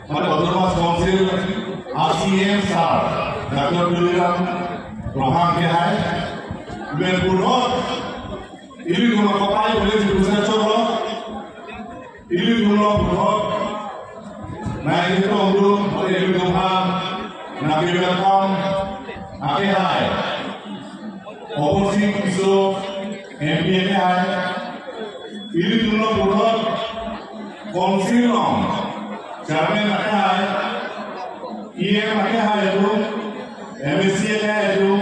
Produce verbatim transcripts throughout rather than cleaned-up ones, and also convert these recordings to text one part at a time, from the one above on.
Mane Autonomous Council a C E M sir, Doctor Tuliram Ronghang kehai, lapen puthot ilitum akopai boleh dibusa choklo, ilitum lo puthot, na ilitum dum, ilitum ha, na welcome akehai, Opposite Tisso M P akehai, ilitum lo puthot, Council along Chairman akehai, E M akehai atum, M A C akehai atum,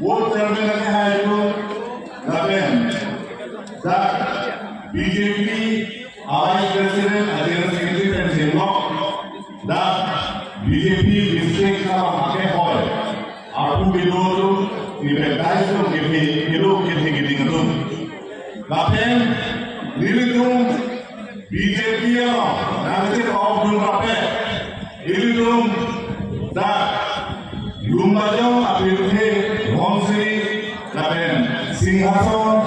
Board Chairman akehai atum, lapen dak B J P a Vice President, a General Secretary pen selo, dak B J P District along akehai, arpu kedo atum, ni baptize atum, kepi kedo kethe keding atum. Lapen nelitum B J P along, nangsi kok dun kape, ilitum dak Lumbajong apirthe Dhonsiri lapen Singhason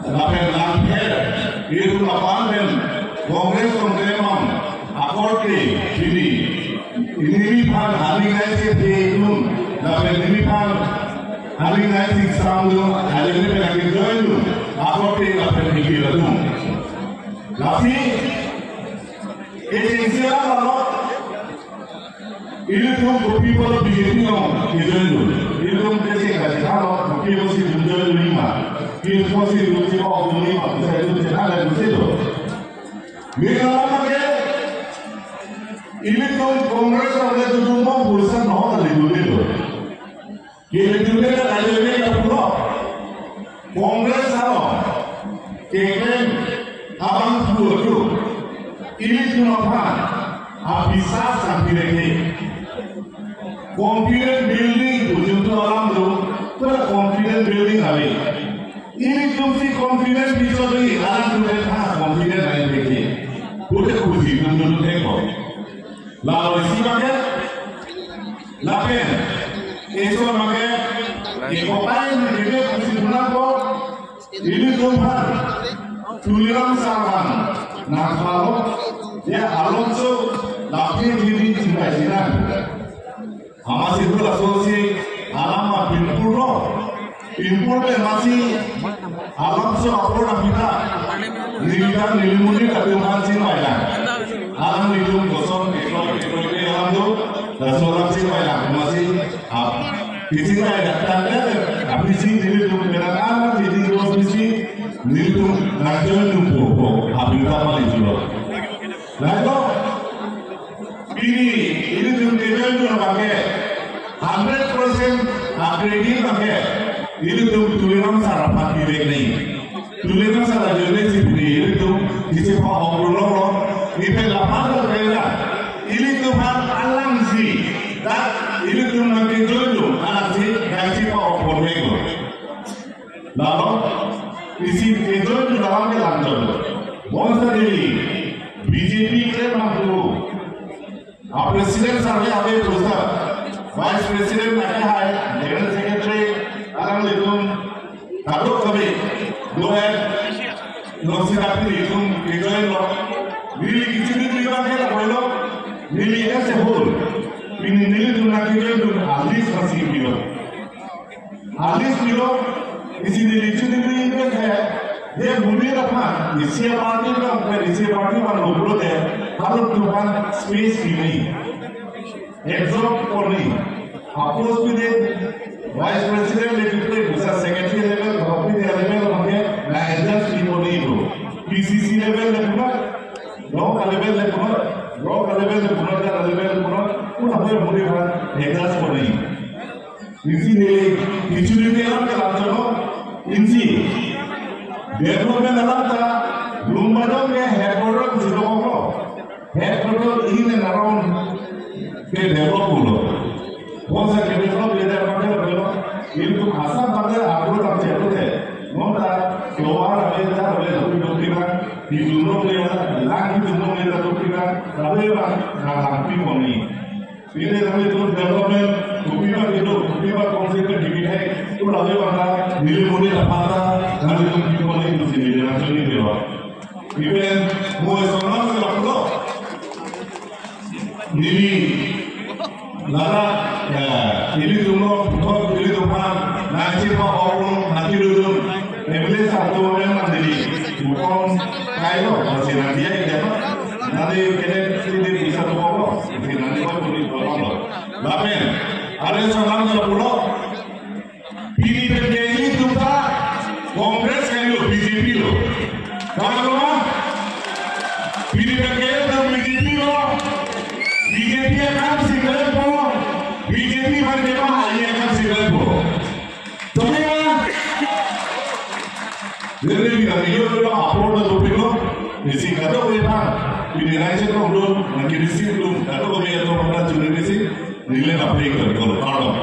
lapen Langpher, ilitum lapen pen Congress kongklemang akorte pini, neliphan aning nai si phe dun, lapen neliphan aning nai si sam dun, aling ne pen akejoin dun akorte lapen ikil atum. Lasi, kechengsi alam lo, ilitum kopi pulo B J P along kejoin dun. Ilitum kecheng kachethalo, kopi pusi dun join dun ma, kopi pusi dun chekok dun ma, kusai dun chethalo dun si do. Mika lama ke, ilitum Congress along le dun mo pulsa no kali dun do. Kini dun le kali le kapulo. Congress along keklem abang pu atum, ilitum aphan abisas nangpirek he. Confidence building pu jumtu alam do, pura confidence building ave. Ilitum si confidence bichari, alam tu le tha confidence nangpirek he. Pute kusi dun dun thek ko. Lalu isi paket, lapen eso paket, ikopai ni debe kusi dun nangpo, ilitum aphan Tuliram sir aphan nangpalo, ya alonso laphi hini chingkai sinang. Amatsi pu laso si alam apin purlo. Impur pen amatsi alam so apor nangpita. Nelitum neli monit atum aphan chingvailang. Alanglitum koson kekloi kekloi ke alam do. Laso alam chingvailang amatsi ap. Kechingvai dak tangte, aphi si nelitum penang alam nelitum ro aphi si nelitum nangjoin dun po po. Aphi ta mali chulo. Laito, pini ilitum kejoin dun abangke, hundred percent a-credit abangke ilitum Tuliram sir aphan pivek nai. Tuliram sir ajoine si pini ilitum isi pa ong lo lo, ni pen laphan lo kaya. Ilitum aphan alang si, dak ilitum nangkejoin dun alang si, nangsi pa ong pon lo. Lalu, isi kejoin dun alam ke langchon. Bonsa Delhi, B J P klem nangpu. A-president sir ke ave pusa. Vice president akehai, general secretary, alanglitum, kadokave, dohet, loksi dapri itum, kejoin lo. Neli kichini dili bangke la koilo. Neli as a whole. Pini nelitum nangkejoin dun alis masih pilo. Alis pilo, isi neli chini dili bangke, he monit aphan, isi a-party bang, isi a-party bang lo pulote, halatum aphan space pi nai. Exhaust kori nai. Apos pide Vice President le pide, bisa Secretary level, Bhopin level, mane na adjust pi kori nai do. P C C level le puna, block level le puna, block level le puna, block level le puna, puna hoy monit aphan adjust kori nai. Isi ne, isi ne alam ke langchon lo, isi. Development alam ta, Lumbajong ke headquarter si dokok lo. Headquarter in and around ke develop lo. Bonsa ke develop le develop ke lo. Ilitum Assam bangke agro lam che lo de. Nonta, kewa ave ta ave lo lo kira. Di dun lo le, lang di dun lo le lo kira. Ave bang, na lang pi koni. Pini kami tu development, kopiba kedo, kopiba konsep ke dikit hai, tu lalu bangta, neli monit aphan ta, nelitum pi koni tu sini dia nanti ni dia. Ipen, mo esonan ke lapulo. Neli lala, eh, ilitum lo, puthot ilitum aphan nangchepahorlong, nangkirudun, M L A sir atum aphan neli bukong kailo, masi nangdiya ikema, nangli kene sidi bisa bukong lo, masi nangli koi puni bukong lo. Lapen, are salam jalo pulo, pini pen ke ilitum ta Congress kailo, B J P lo. Kalang lo ma? Pini pen ke ilitum B J P lo. B J P akam si klempo. B J P aphan kepahari akam si klempo. Tumi ma? Jadi kita video itu upload na topik lo. Isi kadokave aphan. Pini nangchetongdun, nangkirisi dun. Kadokave atum aphan chunirisi. Neli nangphrang ko, ko, pardon.